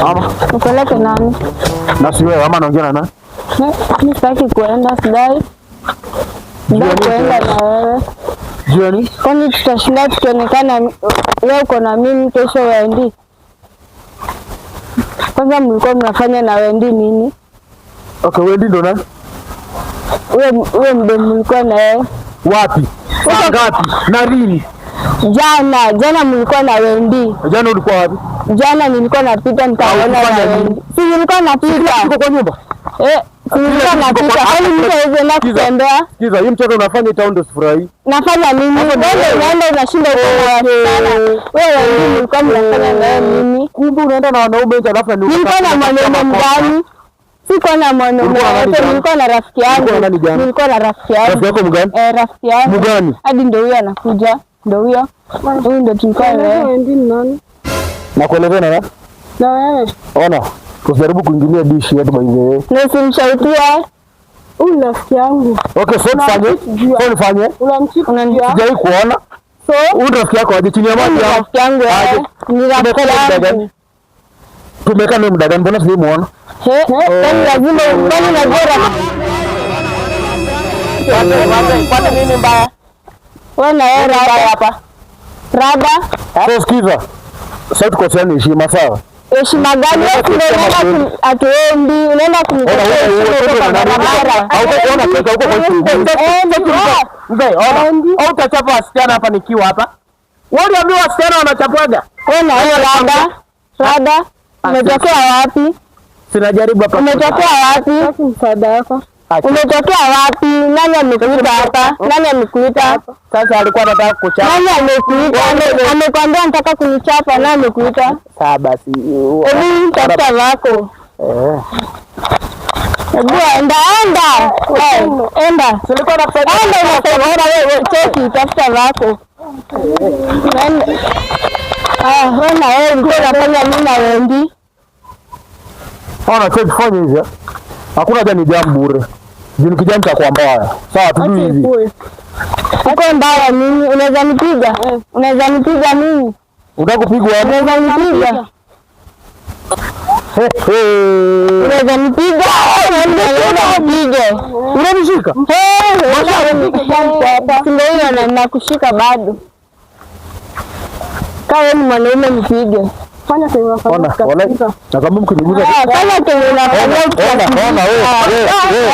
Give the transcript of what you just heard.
Ama Nipeleke nani? Na si wewe ama naongea na nani? Mi sitaki kuenda, sidai. Sidai kuenda na wewe. Jioni? Kwani tutashinda tukionekana leo uko na mimi, kesho Wendi? Kwanza mlikuwa mnafanya na Wendi nini? Okay, Wendi ndo nani? Huyo mdemu mlikuwa na yeye. Wapi? Saa ngapi? Na lini? Jana, jana mlikuwa na Wendi. Jana ulikuwa wapi? Jana nilikuwa napita nikaona na Ulifanya nini? Wendi. Si nilikuwa napita. Uko kwa nyumba? Eh, si nilikuwa napita. Kwani mtu hawezi enda kutembea? Sikiza, hii mchezo unafanya itaon ndo sifurahi. Nafanya nini? Wewe unaenda unashinda uko na wasichana. Wewe Wendi mlikuwa mnafanya na yeye nini? Kumbe unaenda na wanaume nje alafu ni Nilikuwa na mwanaume mgani? Sikuwa na mwanaume Ulikuwa na nani wote, jana? nilikuwa na rafiki yangu. Ulikuwa na nani jana? Nilikuwa na rafiki yangu. Rafiki yako mgani? Eh, rafiki yangu. Mgani? Hadi ndio huyo anakuja. Ndio huyo. Huyu ndio tulikuwa na yeye. Wendi ni nani? Nakuelezea na nani? Na wewe. Ona, usijaribu kuingilia dishi yetu by the way. Na usimshautie. Huyu ni rafiki yangu. Okay, so tufanye. So nifanye. Unamcheat Unani- juu. Sijawahi kuona. So, Huyu ni rafiki yako aje chini ya huyu maji ni hapo? rafiki yangu eh. Aje. Ni rafiki Tumekaa naye muda yangu. gani? Tumekaa naye muda gani? Mbona sijamuona? He, kwani lazima kwani unajua rafiki Kwani nini mbaya? wewe na yeye Nini mbaya rada. hapa? Rada. So sikiza. Sasa tukoseane heshima sawa? Heshima gani? Wewe si ndio unaenda atuendi, unaenda Ona kumkosea wewe heshima wewe huko kwa wewe barabara. Au utaona pesa huko kwa hiyo. Eh, Mzee, ona. Au utachapa wasichana hapa nikiwa hapa? Wewe uliambiwa wasichana wanachapwaga? Wewe na wewe rada. Rada. Umetokea wapi? Sinajaribu hapa. Umetokea wapi? Sitaki msaada wako. Umetokea wapi? Nani amekuita hapa? Nani amekuita? Sasa alikuwa anataka kuchapa. Nani amekuita? Amekwambia nataka kunichapa. Nani amekuita? Sawa basi. Hebu tafuta wako. Eh. Hebu enda, enda. Eh, enda. Silikuwa nakusaidia. Enda unasaidia wewe, cheki tafuta wako. Enda. Ah, wewe na wewe ulikuwa unafanya nini na Wendi? Ona cheki, fanya hivi. Eh. Hakuna haja ni jam bure. Juu nikijam itakuwa mbaya. Sawa, tudu Acha hivi. ikue. Uko mbaya nini? Unaweza nipiga? Unaweza nipiga mimi? Unataka kupigwa hapo? Unaweza nipiga? He, he. Unaweza nipiga? Unaweza nipige? Unanishika? Si ndio hiyo nakushika bado. Kama wewe ni mwanaume nipige. Fanya kenye unafanya Ona, wala kabisa. na kama mkiniguza Ah, fanya kenye unafanya. Ona, ona, wewe, wewe, wewe.